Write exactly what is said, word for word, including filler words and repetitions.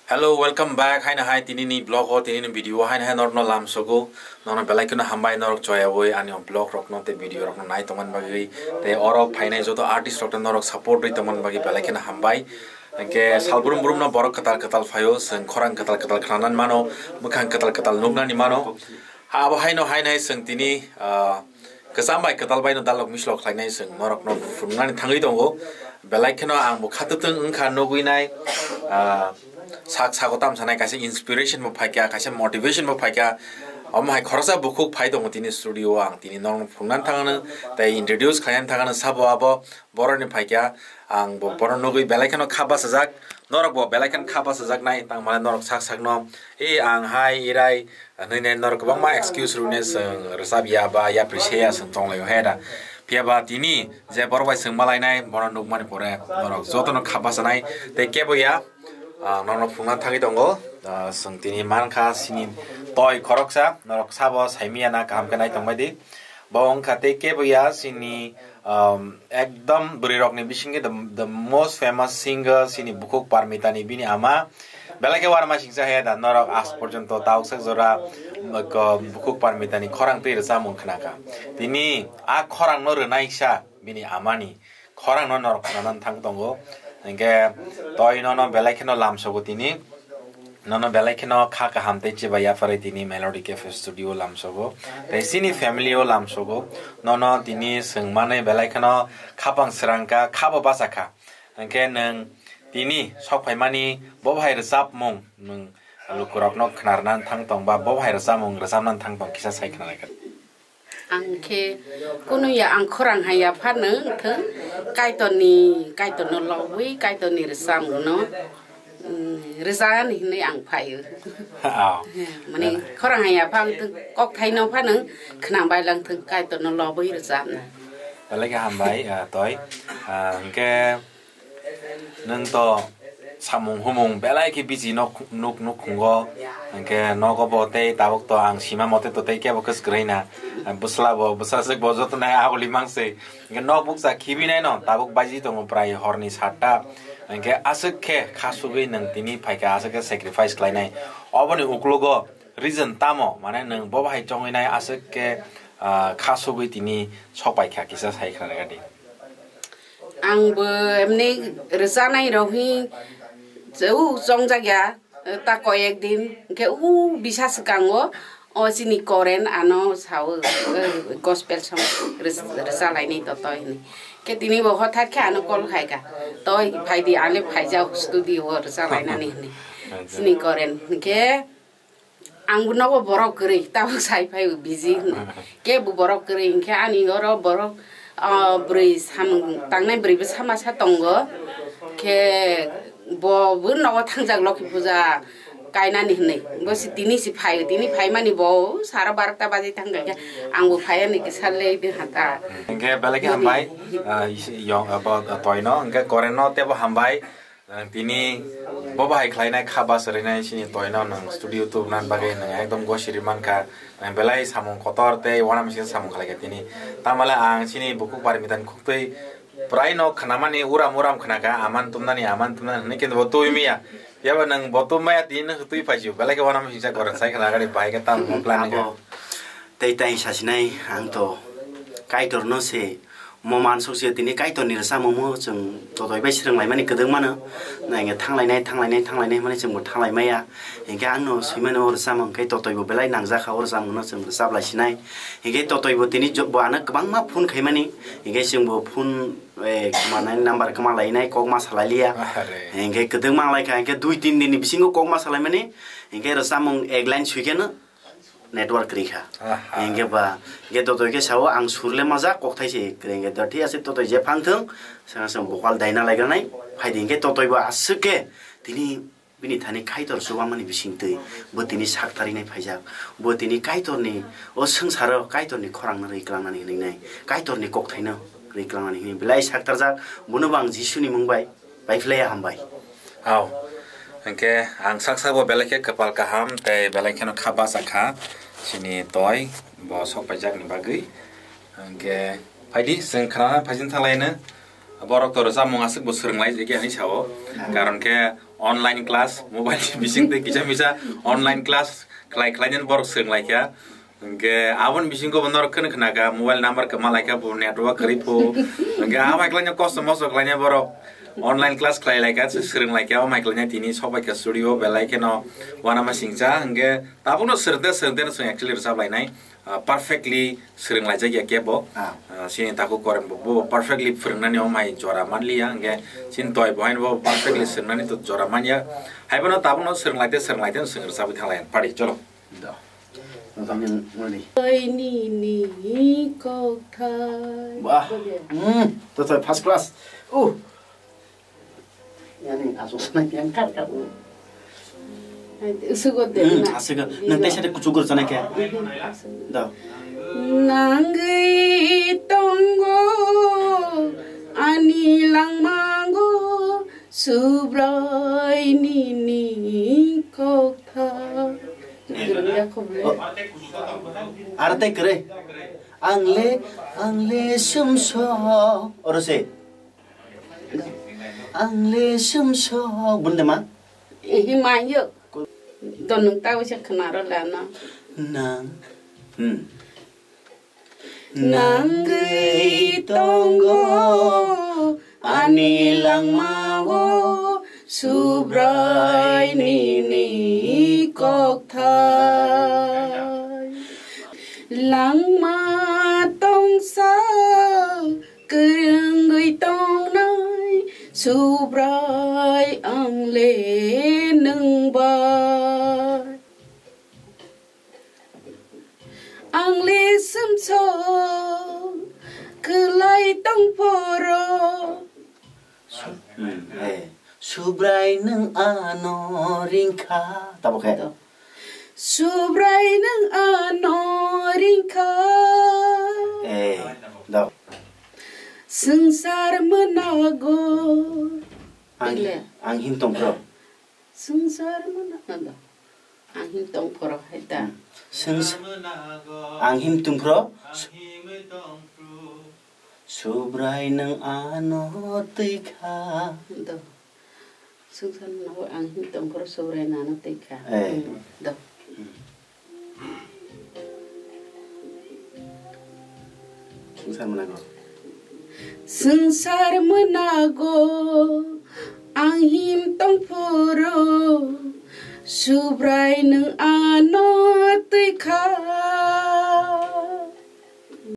Hello, welcome back. Haino hai tini ni vlog o, tini ni video o haino hai norok no lam sogo. Nono belai kheno hambai norok choyawi ani o vlog rok no tei video rok no nai tongmani bagwi. Tei oro phainai joto artist rok no norok support rwi tongmani bagwi belai kheno hambai. Hwnkhe sal brum brum no borok kwtal kwtal phaio, chwng khorang kwtal kwtal khnanani mano, mwkhang kwtal kwtal nuknani mano. Abo haino hainai chwng tini, ah, kwcham bai kwtal bai no dalok mislok khlainai chwng norok no phunuknani thangwi tongo. Belai kheno ang bo khatwtwng wngkha nugwi nai, ah, sak sago tam sanai kaisa inspiration bo phaikha, kaisa motivation bo phaikha. Omo hai khoroksa bukhuk phai tongo tini studio o, ang tini norok no phunuknani thangano tei introduce khlainani thangano sabo abo borokni phaikha. Ang bo bono nugwi belai kheno kha bachajak, norok bo belai kheno kha bachajaknai, tangmani norok sak sakno, "E, ang hai, irai," hinwi norok kwbangma excuse rwne chwng rwchap ya ba yapri se ya chwng tonglaio he da. Phiya ba tini je borok bai chwng malainai, bono nukmani pore norok jotono kha bachanai tei kebo ya, ah, norokno phunukna thangwi tongo. Ah, chwng tini mankha chini toi khoroksa, norok sabo saimanya na kaham khe nai tongbai di. Bo wngkha tei kebo ya chini, um, ekdom bwrwi rokni bisingtwi the, the most famous singer chini bukhuk Parmitani bini ama. Belai khe uanamasingcha he da norok aaj porjonto tabuk sak jora, um, ko-, bukhuk Parmitani khorang twi rwchapmung khnakha. Tini a khorang no rwnaisa bini amani khorang no norok khwnanani thang tongo. Hwnkhe toi nono belai kheno lamsogo tini. Nono belai kheno kha kaham tei chibai yapharwi tini Melody Cafe Studio lamsogo. Tei chini family o lamsogo. Nono tini swngmani belai kheno khapang srangkha, khabo bachakha. Hwnkhe nwng tini sok phaimani bo bahai rwchapmung nwng lukurokno khnarnani thang tong ba bo bahai rwchapmung rwchapnani thang tong kisa sai khna lai kha. Ang khe kunu ya ang khorang hai ya phano wngthung, Kaitorni, Kaitorno lobwi, Kaitorni rwchapmungno, mm, rwchapnani hinwi ang phaio. Oh. Mane khorang hai ya phano wngthung, kokthaino phano khna bai langthung, Kaitorno lobwi rwchapna. Belai khe hambai, ah, toi. Ah, hwnkhe Nwng to samung humung belai khe bisi nok nuk nukhungo, hwnkhe nogo bo tei tabuk to ang sima mote to tei kebo kwswk kwrwi na. Bwsla bo, bwsajwk bo joto nai aguli mang se. Hwnkhe nok bukcha khibi nai no, tabuk baji tongo prai horni satta. Hwnkhe aswk khe kha sugwi nwng tini phaikha, aswk khe sacrifice khlainai. Oboni uklogo reason tamo, mane nwng bo bahai chongwi nai aswk khe, ah, kha sugwi tini sok paikha, kisa sai khna rega di. Ang bo emni rwchanai rok hi chau chongjak ya, ta koyek din, hwnkhe u bisa swkango, o chini current ano sao, eh, gospel song rwch-, rwchalainai to toi hinwi. Khe tini bo hothat khe ano call khaikha, "Toi phaidi, ani phaijak studio o rwchalainani," hinwi. Chini current hwnkhe Ang bo nogo borok kwrwi, tabuk sai phai busy hinwi. Kebo borok kwrwi hinkhe ani oro borok, ah, bwrwi samung tangnai bwrwi bwsa masa tongo. Khe bo bo nogo thangjak Lokhi puja kainani hinwi. Bo si tini si phai, tini phaimani bo sara barokta baji thangkha khe ang bo phaiya ni kisa late hata. Hinkhe belai khe hambai, ah, isi yong, ah, bo, ah, toino, hinkhe current no tebo hambai. Ang tini bo bahai khlainai kha bacharainai chini toino nwng studio tubunani bagwi nwng ekdom gosiri mankha. Nwng belai samung kotor tei uanamasingcha samung khlaikha tini. Tamale ang chini bukhuk Parmitani khuktwi prai no khnamani uram uram khnakha, aman tumnani, aman tumnani hinwi kintu bo tubimaya. Phiya ba nwng bo tubmaya tini nwng twi phaisio. Belai khe uanamasingcha gorok sai khna gari bahai khe tamo planning kha. Abo tei tai sasinai ang to Kaitorno se Mo mansok se tini Kaitorni rwchapmungno chwng totoi bai swrwnglaimani kwdwkmano. Nangya thanglainai, thanglainai, thanglainai hwnmani chwngbo thanglaimaya. Hinkhe ano swimani o rwchapmung khe totoibo belai nangjak kha, o rwchapmungno chwng rwchaplaisinai. Hinkhe totoibo tini jo-, bo ano kwbangma phone khaimani. Hinkhe chwngbo phone, eh, kwmanai number kwmalainai, kok ma salailiya. Are. Hinkhe kwdwkma wnglaikha, hinkhe dui tin dinni bisingo kok ma salaimani. Hinkhe rwchapmung ek line suikheno network kwrwi kha. Aha. Hinkhe ba, hinkhe totoi khe sao, "Ang sur le majak, kokthai se kwrwi." Hinkhe do, "Thik ase, totoi je phang thung, sanga sanga bokal daina laigranai, phaidi." Hinkhe totoi bo aswk khe tini bini thani Kaitor chubamani bisingtwi bo tini sak tarinai phaijak. Bo tini Kaitorni, o swngcharo Kaitorni khorangno rwi klangnani hwnwi nai, Kaitorni kokthaino rwi klangnani hwnwi belai sak tarjak. Bono bo ang Jisuni mung bai Pai phlai ya hambai. Au. Hwnkhe ang sak sak bo belai khe kwpal kaham tei belai kheno kha bacha kha. Chini toi bo sok paijak ni bagwi. Hwnkhe phaidi chwng khna phaijin thanglaino. Borok to rwchapmung aswk bo swrwng lai jagya hinwi sao. Karon khe Online class, mobile ni bising twi kisa misa online class khlai khlai nani borok swrwng lai kha. Hwnkhe aboni bisingo bo norok kheno khna kha, mobile number kwma lai kha, bo network kwrwi phu. Hwnkhe a mai khlai no kosto mosto khlai nai borok online class khlai lai kha, swrwng lai kha, o mai khlai nai tini sok bai kha studio belai kheno uanama singcha. Hwnkhe tabukno swrwngde swrwngde no chwng actually rwchap lai nai. Ah, perfectly swrwng laijak ya kebo. Ah. Ah, chini takhuk Korem bo, bo perfectly phwrwngnani o mai jora manliya, hwnkhe chini toi bo haino bo perfectly swrwngnani to jora manya. Haibono tabukno swrwng laite, swrwng laite, swrwng rwchabwi thang lai. Pari, cholo. Da. Nokha nini kokthai. Bah. Hmm, to to first class. Uh. Yani asuk sana yang kar kar. Usugo de. Hmm, asuk. Nang tesa de kuchukur sana ke. Da. Nangwi tongo ani langmango Subrai nini kokthai. Arte kere. Angle, angle sumso. Oro se. Angle sumso. Bunde ma? Ehi mayo. Don nung tawi se khnaro lana. Nang. Hmm. Nangwi tongo ani langmao Subrai nini kokthai. Langma tongsa kwrwngwi tongnai Subrai angle nwng bai. Angle sumso kwlai tongphoro. Hmm, eh. Subrai nwng ano ringkha. Tabuk khe. Subrai nwng ano ringkha. Eh, dok. Swngchar mwnago. Ang, Ile. Ang him tongphro. Swngchar mwnago. Ang him tongphro hai ta. Hmm. Swngchar. Ang him tongphro. Subrai nwng ano twi kha. Do. Swngchar mwnago ang him tongphro Subrai nwng ano twi kha. Eh. Hmm. Do. Swngchar mwnago. Swngchar mwnago ang him tongphro Subrai nwng ano twi kha.